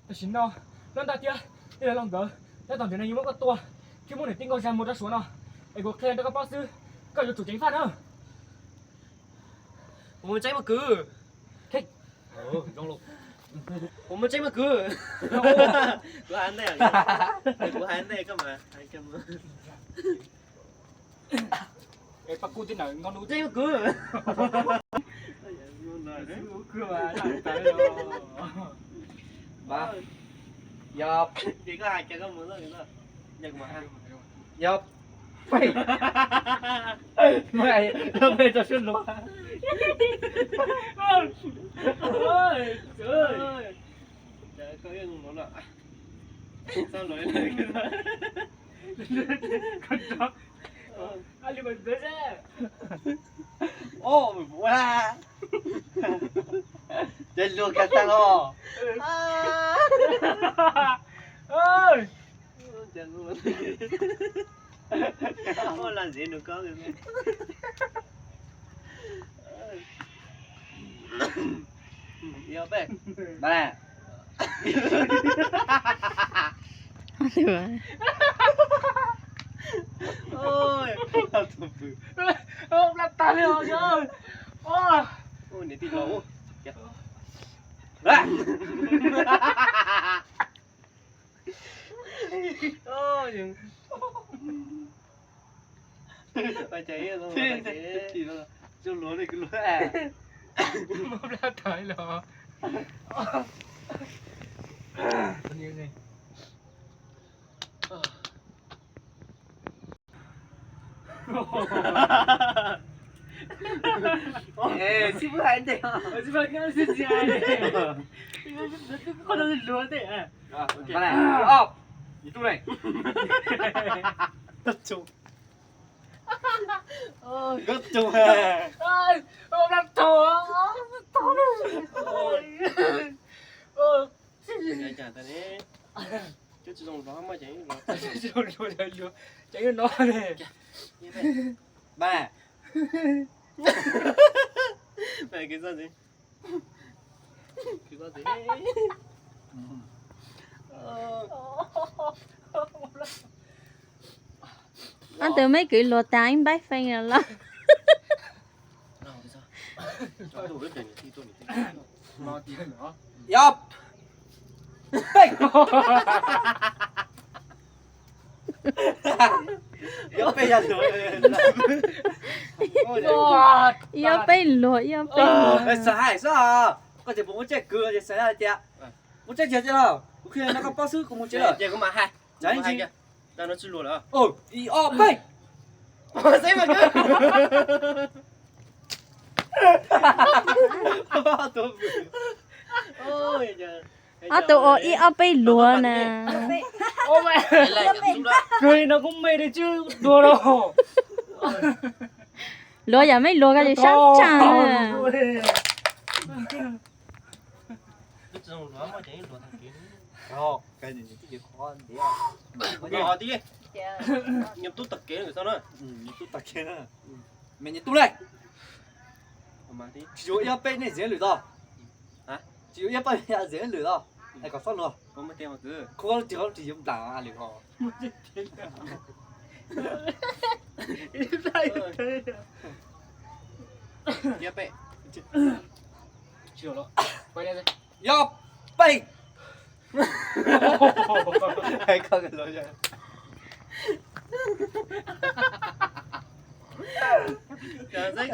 Tam sim no, noj ntaj thiab, ib los nkawd, tab tom ntawm no yuav muab koj tua, thiab muab niam tij nkauj zaj mus rau Suav no, es kuv qhia rau koj paub xwb, koj yuav tsum ceev faj na. Kuv mus tseeb mas kwv. Kuv mus tseeb mas kwv. Kuv hais ntej, kuv hais ntej koj mas. Tseeb mas kwv. Yog, yog peb, peb rau sib luag. Ces luag kiag tag os. Ua laj ntxiv nus koj. Niam tij los. Xib fwb hais ntej. Nkauj Txoos. Ob tug me kwv luag tas ib npaib feej los. Yog peb, yog peb yog luag, yog peb luag, yog peb luag. Xav hais xwb, koj tseem pom muaj tseeb kwv ces xav hais tias muaj tseeb tiag tiag los kuv qhia no koj paub xwb, kuv mus tsev lawm. Ces kuv mam hais. Ib ob peb. Ob tug ua ib ob peb luag na. Kwv no kuj me li tswb dua los. Luag yam me luag ko ces sab tsag na. Me nyuam tub le. Tsis yuav ib ob peb nej zem lwm tod. Tsis yuav ib ob peb zem lwm tod. Hais kom txhob luag. Kuv tsis yuav nplam lwm hos. Yog peb.